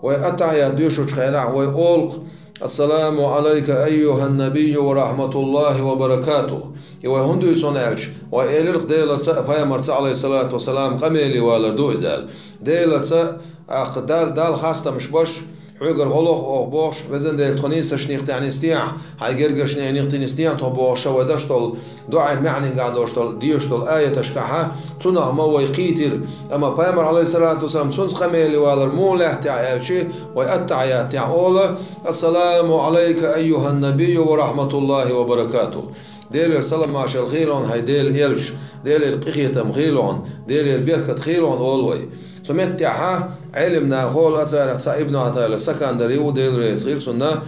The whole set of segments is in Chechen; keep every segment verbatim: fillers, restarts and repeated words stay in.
Вай аттахьият доьшучу хенахь вай олу-кх: «Ассаламу Ӏалайка, айюхьан-набийю ва рахьматуллахьи ва баракатухь». И вай хӀунда дуьйцу аьлча, вай элира-кх Делаца а, Пайхамарца а, Ӏалайхьиссалату вассалам, къамеле валар ду иза аьлла. Делаца а, аккха Дал-, Далла хастамаш беш, хьоьгара гӀо лоху оха бохуш, везан Дела, тхо нийсачу некъа тӀехь нисде ахь, хьайн гергарчу некъа тӀе нисде ахь тхо бохуш, вай деш долу дуьӀан маьӀнехь долуш долу, дешаш долу аяташкахь, цунах ма вай кхийтира. Амма Пайхамар, Ӏалайхьиссалату вассалам, цуьнца къамеле валар муха лаьттахь аьлча, вай аттахьият тӀехь олу: «Ассаламу Ӏалайка, айюхьан-набийю ва рахьматуллахьи ва баракатухь». Делера салам-маршалла хуьлда хьуна, хӀай Делан элча, Делера къинхетам хуьлда хьуна, Делера беркат хуьлда хьуна, олу вай. Цу меттехь Ӏелам нахала, царах цхьаъ Ибн Ӏатаилла Сакандари ву, Дела реза хуьлда цунна: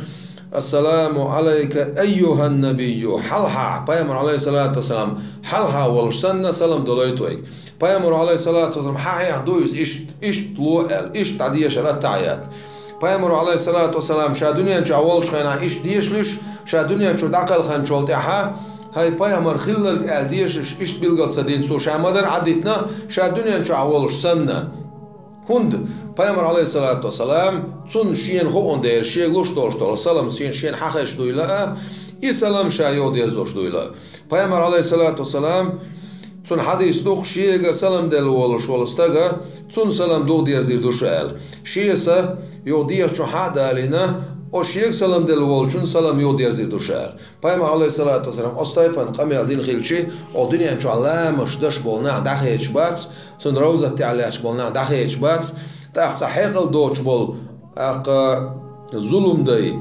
«Ассаламу Ӏалайка, айюхьан-набийю». Хьалха, Пайхамар, Ӏалайхьиссалату вассалам, хьалха волуш санна, салам далийта вайга. Пайхамар, Ӏалайхьиссалату вассалам, хьан хьехна ду иза иштта, иштта ло аьлла, иштта дӀадешар аттахьият. Пайхамар, Ӏалайхьиссалату вассалам, ша дуьнен чохь волчу хенахь иштта дешалуш, ша дуьнен чу дӀакхелхинчул тӀаьхьа, хӀай Пайхамар хилларг аьлла дешалуш, иштта билгал ца дина цо, ша ма-дарра Ӏадитина, ша дуьнен чохь волуш санна. ХӀунда Пайхамар, Ӏалайхьиссалату вассалам, цунна шена хууна дела, шега луш долуш долу салам шена, шена хьан хезаш дуйла а, и салам ша юхадерзош дуйла а. Пайхамар, Ӏалайхьиссалату вассалам, цунна хьадис ду-кх, шега салам делла волуш волу стага, цунна салам юхадерзийр ду ша аьлла. Шен са юха дегӀан чу хьа а далийна, оцу шега салам делла волчунна салам юхадерзийр ду ша аьлла. Пайхамар, Ӏалайхьиссалату вассалам, оцу тайпана къамел дина хилча, оха дуьнен чохь ламазаш деш болу нах дӀахедаш бац, цуьнан ровзат тӀехь лаьтташ болу нах дӀахедаш бац, тӀаккха цхьа хьекъал доцуш болу, аккха, зулам дай.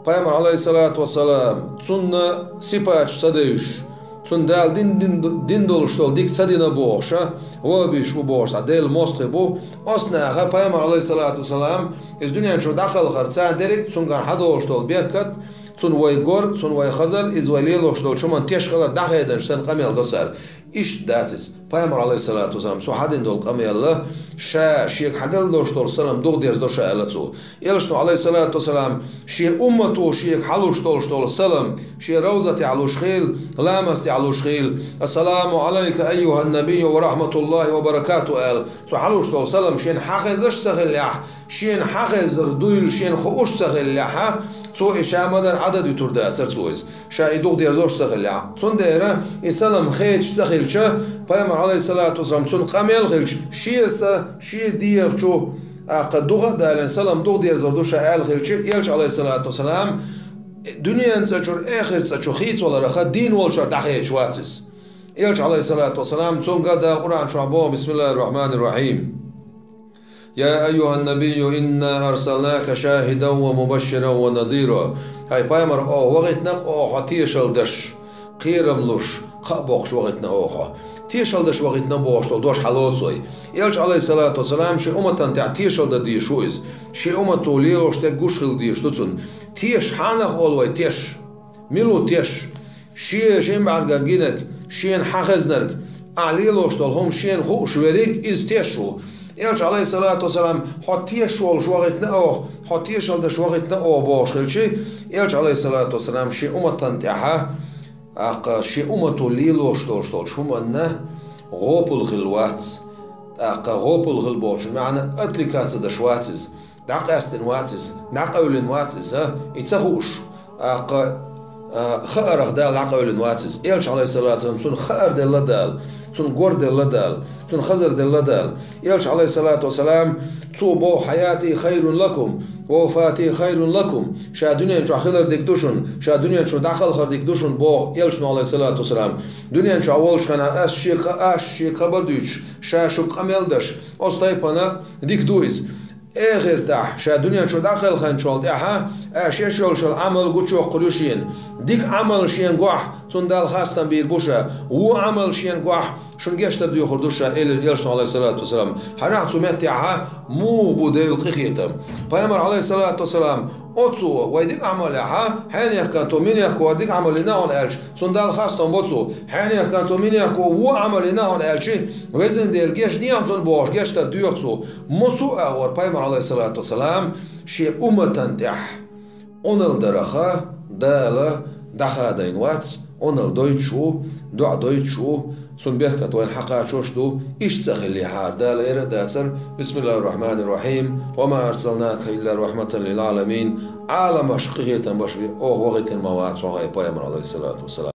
Пайхамар, Ӏалайхьиссалату вассалам, цунна сипаташ ца девзаш, цунна Дала дин, дин, дин долуш долу дика ца дина бохуш, ваххабиш ву бохуш, цхьа Делан мостагӀий бу. Оцу наха Пайхамар, Ӏалайхьиссалату вассалам, иза дуьнен чу дӀакхалхар, царна дерриг а цуьнгара хьадолуш долу беркат, цунна вай гор, цунна вай хазар, иза вай лелош долчу хӀуманна теш хилар дӀахеданаш санна къамел до цара. Иштта дац иза. Пайхамар, Ӏалайхьиссалату вассалам, цо хьадина долу къамел а, ша шега хьаделла долуш долу салам юхадерзадо ша аьлла цо. Элчано, Ӏалайхьиссалату вассалам, шен уммато шега хьалуш долуш долу салам, шен ровзатехь луш хилла, ламаз тӀехь луш хилла: «Ассаламу Ӏалайка, айюхьан-набийю ва рахьматуллахьи ва баракатухь», – аьлла, цо хьалуш долу салам шена хьан хезаш а ца хиллехь, шена хьан хезар дуйла шена хууш а ца хиллехь, цо и ша ма-дарра Ӏадда дуьтур дацара цо иза, ша и юхадерзош а ца хиллехь. Цундела и салам хедаш ца хилча, Пайхамар, Ӏалайхьиссалату вассалам, цунна къамел а хилча, шен са, шен дегӀан чу, аккха, юха а далийна, салам юхадерзор ду ша аьлла хилча, Элча, Ӏалайхьиссалату вассалам, дуьненан цӀа чуьра эхарт цӀа чу хийцаваларх дийна волчара дӀахедаш вац иза. Элча, Ӏалайхьиссалату вассалам, цуьнга Дала Къуръан чохь боху: «Бисмиллахьир-рахьманир-рахьим. Я айюхьан-набийю, инна арсалнака шахидан ва мубашширан ва назира». ХӀай Пайхамар, оха вахийтина-кх оха хьо тешалла деш, кхерам луш, кхаъ боккхуш вахийтина оха хьо. Тешалла деш вахийтина бохуш долу дош хьалоцу вай. Элча, Ӏалайхьиссалату вассалам, шен умматан тӀехь тешалла дан дезаш ву иза. Шен уммато лелош дерг гуш хила дезаш ду цунна. Теша хьанах олу вай теша? Мила ву теша? Шен жимма бӀаьргара гинарг, шена хьан хезнарг, ахь лелош долу хӀума шена хууш верг, иза теша ву. Элча, Ӏалайхьиссалату вассалам, хьо теша волуш вахийтина оха, хьо тешалла деш вахийтина оха бохуш хилча, Элча, Ӏалайхьиссалату вассалам, шен умматан тӀехь, аккха, шен уммато лелош долуш долчу хӀуманна гӀопал хилла вац. ТӀаккха гӀопал хилла бохучун маьӀна отвлекаться деш вац иза. ДӀакъаьстина вац иза, дӀакъевлина вац иза, и ца хууш, аккха, а, хаарх Дала дӀакъевлина вац иза. Элча, Ӏалайхьиссалату вассалам, цунна хаар делла Дала, цунна гор делла Дала, цунна хазар делла Дала. Элча, Ӏалайхьиссалату вассалам, цо боху: «Хьаяти хайрун лакум, ва вафати хайрун лакум». Ша дуьнен чохь хилар дика ду шуна, ша дуьнен чу дӀакхалхар дика ду шуна, боху Элчано, Ӏалайхьиссалату вассалам. Дуьнен чохь волчу хенахь ас шега, ас шега хабар дуьйцуш, ша шуьга къамел деш, оцу тайпана дика ду иза. Эхартахь, ша дуьнен чу дӀакхелхинчул тӀаьхьа, аша еш йолуш йолу Ӏамал гучуйоккхур ю шена. Дика Ӏамал шена гохь, цунна Дала хастам бийр бу ша. Вон Ӏамал шена гохь, шуна гечдар доьхур ду ша, элира Элчано, Ӏалайхьиссалату вассалам. Хьажахь цу меттехь муха бу Делан къинхетам. Пайхамар, Ӏалайхьиссалату вассалам, оцо вай дика Ӏамал яхь, хьенех кӀанто, минех кӀанто дика Ӏамал йина хьуна аьлча, цунна Дала хастам бо цо. Хьенех кӀанто, минех кӀанто вон Ӏамал йина хьуна аьлча, везан Дела, гечдехьа цунна бохуш, гечдар доьху цо. Массо а агӀор Пайхамар, Ӏалайхьиссалату вассалам, шен умматан тӀехь Ӏуналла дараха Дала дӀахадийна вац, Ӏуналла дойтуш ву, доӀа дойтуш ву, Цун беркат вайна хьакхачош ду, иштта цӀа хиллехьара, Дала эр а дацар: «Бисмиллахир-рахманир-рахим, ва ма арсалнака илла рахматан лил аламин», Ӏаламаш къинхетам беш ве, оха вахийтина ма вац хьо, хӀай пайхамар, алейхиссалату вассалам.